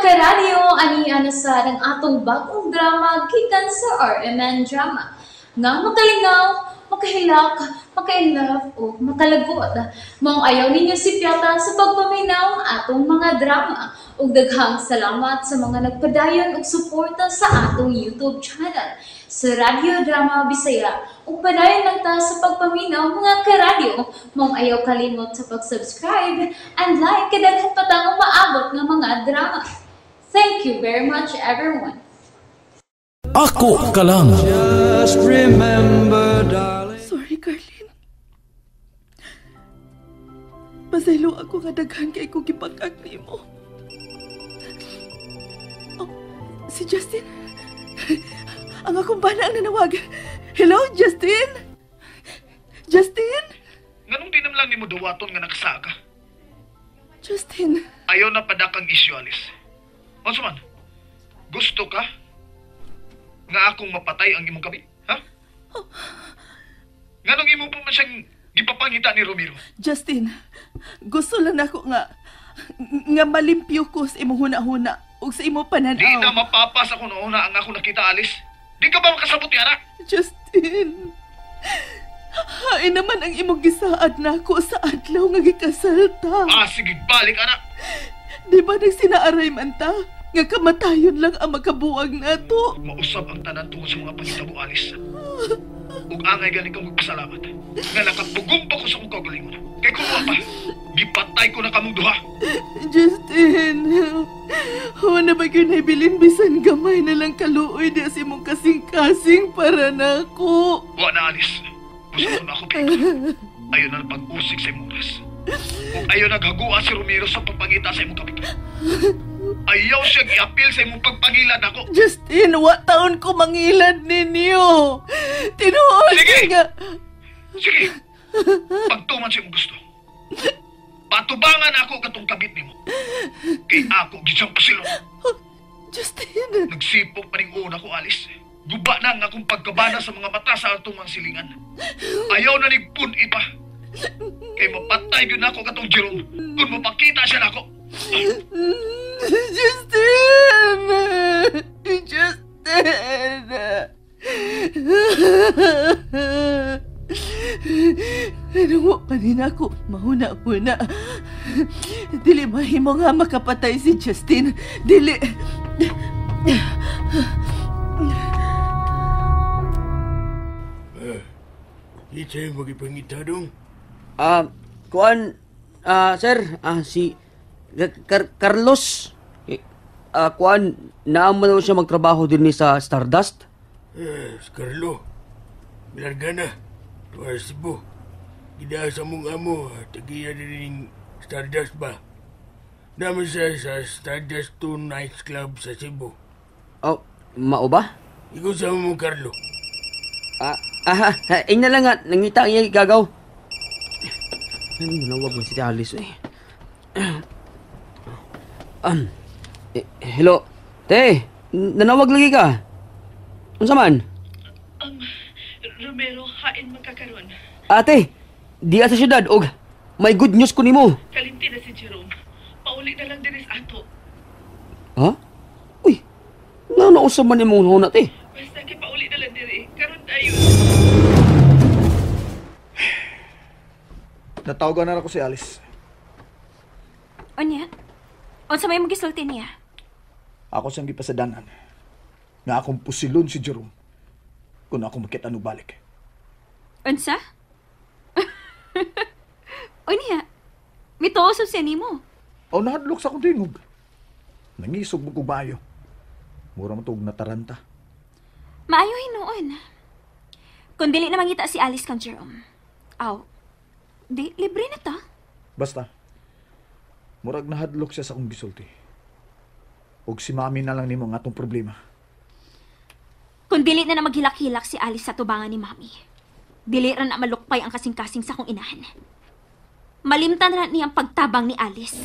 Karadyo, ani ana sa ang atong bagong drama gikan sa RMN Drama. Nga makalingaw, makahilak, makainlove o makalagot. Maong ayaw ninyo sipyata sa pagpaminaw ang atong mga drama. Ug daghang salamat sa mga nagpadayon og suporta sa atong YouTube channel sa Radyo Drama Bisaya. Ug padayon lang ta sa pagpaminaw mga karadyo. Maong ayaw kalimot sa pag-subscribe and like kay daghan pa tang umaabot nga mga drama. Thank you very much, everyone. Ako ka lang. Just remember, darling. Sorry, Carlene. Pasaylo ako nga daghan kay ko gipag-ag nimo. Oh, si Justin. Ang akong bana ang nanawag. Hello, Justin? Justin? Nganong di naman lang nimo dawaton nga nakasaka? Justin. Ayaw na padak ang isyu, Alice. Unsa man? Gusto ka nga akong mapatay ang imong kabit? Ha? Oh. Nganong imo pa man siyang gipapangita ni Romero? Justin, gusto lang nako nga malimpyo ko sa imong huna-huna ug sa imong pananaw. Di na mapapas ako noona ang ako nakita, Alice. Di ka ba makasabot yara? Justin, hain naman ang imong gisaad nako sa adlaw nga gikasal ta. Ah, sige, balik, anak. Di ba nagsinaaray man ta? Nga kamatayon lang ang makabuwag nato. Mausap ang tanan tungod sa mga pangitabo, Alice. Ug angay gani kang magpasalamat. Nga nakapugong pa ko sa akong kaugalingon. Kay kung wa pa, gipatay ko na kamong duha. Justin, wala ba kayo naibilin bisan gamay na lang kaluoy di sa imong kasing-kasing para nako. Wa na, Alice. Busa ko na ako, Piko. Ayaw na pag-usig sa imong oras. Ug ayaw naghagua si Romero sa pagpangita sa imong kapit. Ayaw siyang iapil sa imong pagpangilad ako. Justin, wa taon ko mangilad ninyo. Tinuod. Sige. Nga. Sige. Pagtuman sa imong gusto. Patubangan ako katong kabit nimo. Kay ako gisang pasilong. Oh, Justin. Nagsipok pa ning una ko, Alice. Guba na ang akong pagkabana sa mga mata sa atong mga silingan. Ayaw na nigpun-i pa. Kay mapatay yun ako katong Jerome kung mapakita siya nako. Justin! Justin! Ano pa rin ako, mahuna-huna. Dili mahimo nga makapatay si Justin. Dili. Ito yung magipangita dong? Kuan, sir, si Carlos, kuan, naama naman siya magtrabaho din ni sa Stardust? Si Carlo, milarga na, tuwa sa Cebu. Gida sa mong amo, tagiya din Stardust ba? Naman siya sa Stardust 2 Nights Club sa Cebu. Oh, mao ba? Ikaw sa mo, Carlo. Ing na lang nga, nangita ang iyang gagaw. Ano, nawag mo si Alice eh. Hello, te, nanawag lagi ka. Unsa man? Romero, hain magkakaroon. Ate, diya sa syudad og may good news ko nimo. Kalimti na si Jerome. Pauli na lang dinis ato. Ha? Uy, nausa man imong huna, te. Basta kay pauli na lang diri. Karon tayo. Natawagan na ako si Alice. Unya? Unsa may magisulti niya? Ako siyang gipasadanan nga akong pusilon si Jerome kung ako makita no balik. Unsa? Unya, mituo sab siya nimo. Aw, nahadlok sa akong tingog. Nangisog mo kog maayo. Mura man tog nataranta. Maayo hinuon. Kung dili na mangita si Alice kang Jerome. Aw, di, libre na ta. Basta, murag nahadlok siya sa akong gisulti. Og si mami na lang nimo ang atong problema. Kung dili na maghilak-hilak si Alice sa tubangan ni mami, dili ra na malukpay ang kasing-kasing sa akong inahan. Malimtan ra niya ang pagtabang ni Alice.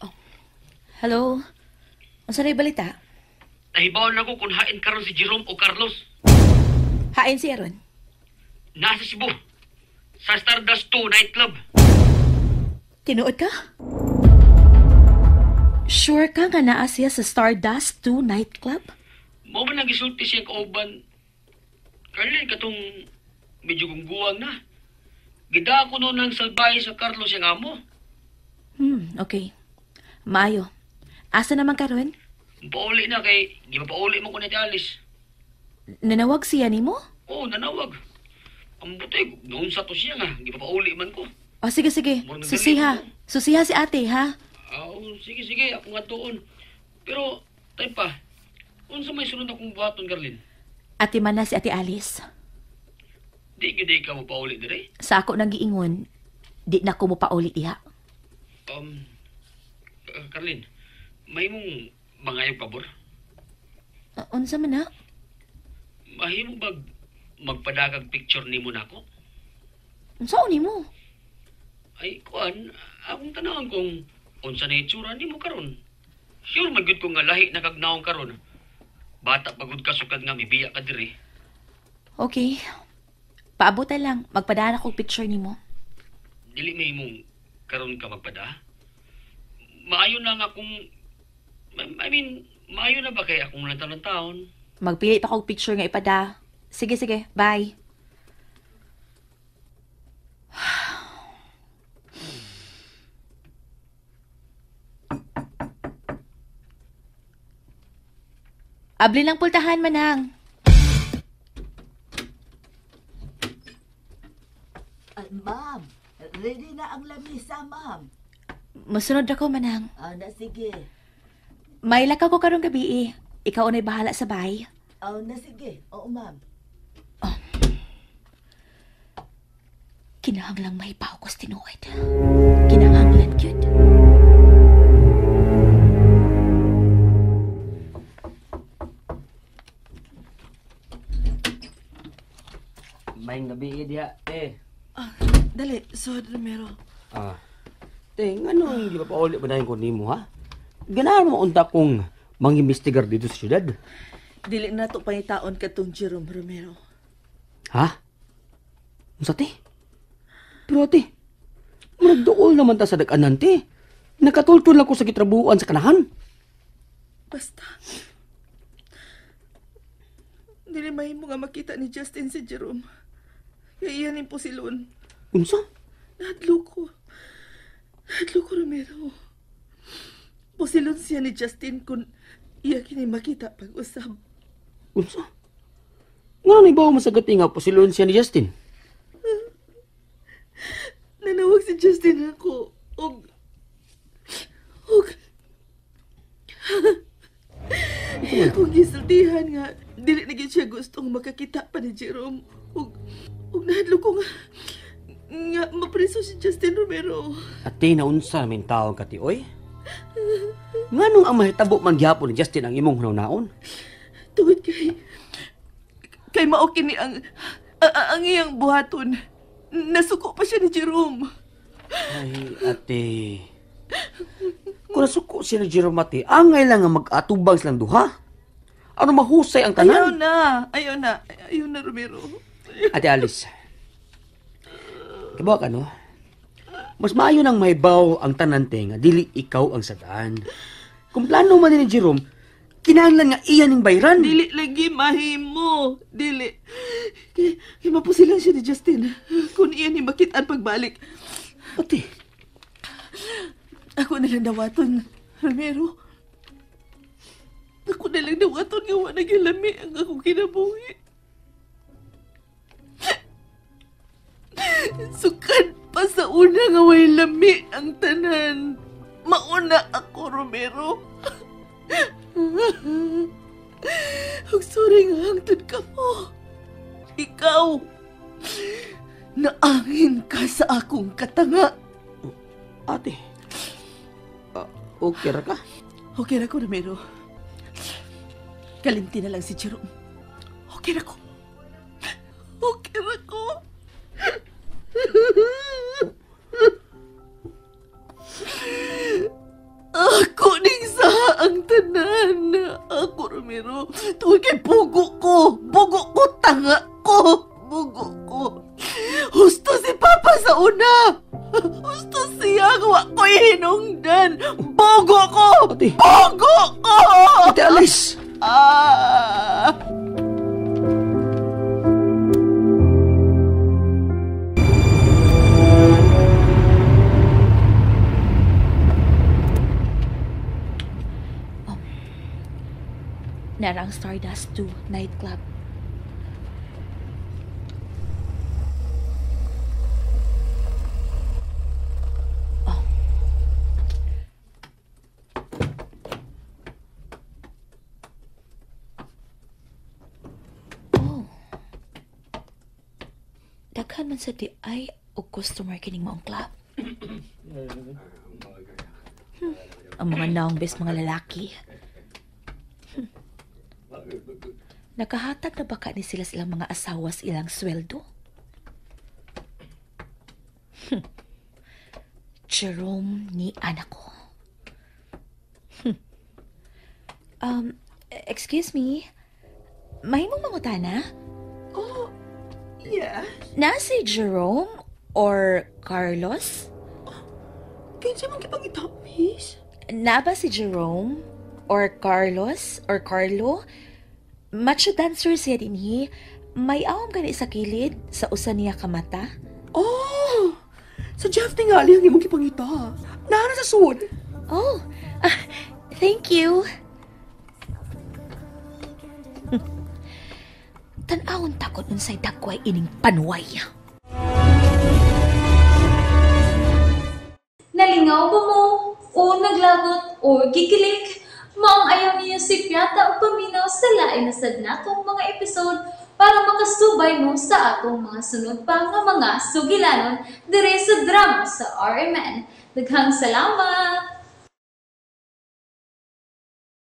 Oh. Hello? Unsa ray balita? Nahibaw na ko kung hain karon si Jerome o Carlos. Hain siya ron? Nasa Cebu. Sa Stardust 2 nightclub. Tinuod ka? Sure ka nga naa siya sa Stardust 2 nightclub? Mao man lang gisulti siya kauban. Carlin, katong medyo gungguwang na. Gida ko noon ng salbahe sa Carlos siyang amo. Okay. Maayo. Asa naman karon? Pauli na kay, di ba pauli mo ko ni Alice? Nanawag siya nimo? Oo, nanawag. Ang buti, noon sa to siya nga, di ba pauli man ko. O sige, sige. Susiha. Susiha si ate, ha? Oo, sige, sige. Ako nga tuon. Pero, tayo pa, unsa may sunod akong buhaton, Carlin? Ate man na si Ate Alice. Di gyud ka mo pauli dire? Sa ako nang giingon, di na ko mo pauli diha. Carlin, may mong mangayog pabor? Unsa man na? Mahimo bag magpadagag picture nimo nako? Unsa nimo? Ay, kuan, akong tanawon kung unsa na itsura nimo karon. Sure man gyud ko nga lahi na kag naong karon. Bata pagod ka sukad nga mibiya ka diri. Okay. Paabutan lang, magpadaan akong picture nimo. Dili may mong karon ka magpada? Maayo na nga kung I mean, maayo na ba kay akong lantaw-taon? Magpili pa akong picture nga ipada. Sige, sige. Bye. Abli lang pultahan, Manang. Ma'am, ready na ang lamisa, ma'am. Masunod ako, Manang. Na, sige. May lakaw ko karong gabi eh. Ikaw una'y bahala sa bahay. Na, sige. Oo, ma'am. Oh. Kinahanglang may paukos tinuod. Kinahanglan, cute. May gabi diha, eh. Dali, so Romero. Te, nganong di ba pauli ba na ko nimo, ha? Ganahan mo unta kong mangimbestigar dito sa syudad. Dili na to pangitaon katong Jerome, Romero. Ha? Unsa te? Pero te, murag duol naman ta sa dag-anan te. Nakatultol lang ko sa gitrabuhan sa kanahan. Basta. Dili mahimo nga makita ni Justin si Jerome. Kaya iyan po si Lon. Unsa? Nahadlo ko. Nahadlo ko, Romero. Pusilon siya ni Justin kung iya kini makita pag-usab. Unsa? Nga na ibaw masagat nga pusilon siya ni Justin? Nanawag si Justin ako. Og akong gisultihan nga dili na gyud siya gustong makakita pa ni Jerome. Og nahadlo ko nga mapriso si Justin, Romero. Ate, naunsa namin taong kati, oy? Nganong ang mahitabo man gihapon ni Justin ang imong hunaon? Tungod kay mao kini ang iyang buhaton. Nasuko pa siya ni Jerome. Ay, ate. Kung nasuko siya ni Jerome, ate, angay lang nga mag-atubang silang duha. Ano mahusay ang tanan? Ayaw na. Ayaw na, Romero. Ate Alice, kibaw ka, no? Mas maayo nang mahibaw ang tanan, te, nga dili ikaw ang sadaan. Kung plano man ni Jerome, kinahanglan nga iyan ning bayran. Dili lagi mahimo. Dili. Kay mapusilan siya ni Justin. Kung iyan ni makitaan pagbalik. Ate. Ako na lang dawaton, Romero. Ako na lang dawaton nga wa nagilami ang akong kinabuhi. Sukad pa sa una nga way lami ang tanan. Mauna ako, Romero. Ug sorry nga hangtod ka mo. Ikaw, naangin ka sa akong katanga. Ate, okay ra ka? Okay ra ko, Romero. Kalimti na lang si Jerome. Okay ra ko. Okay ra ko. Ako ning saha ang tanan. Ako, Romero. Tuwing kay bugo ko. Bugo ko, tanga. ko! Bugo ko! Husto si Papa sa una! Husto siya! Wa ko'y hinungdan! Bugo ko! Ate. Bugo ko! Ate Alice! Ah! Narang Stardust 2 nightclub. Oh. Oh. Daghan man sa di ay og customer kining maong club. Ang mga naong bes mga lalaki. Nakahatag na baka ni sila silang mga asawa sa ilang sweldo? Jerome ni anak ko. Excuse me, mahimong mangutana? Oh, yes. Na si Jerome or Carlos? Kinsa man gipangita, miss? Na ba si Jerome or Carlos or Carlo? Macho dancer siya dinhi. May awam gani sa kilid sa usa niya kamata. Oh! Sa Jeff tingali ang imong gipangita. Naa na sa sud. Oh, thank you. Tan-awon takot unsay dagway ining panuway. Nalingaw ba mo? O naglagot o gikilig? Maong ayaw niyo si Piata o paminaw sa lain na sad natong mga episode para makasubay mo sa atong mga sunod pa nga mga sugilanon dire sa drama sa RMN. Daghang salamat!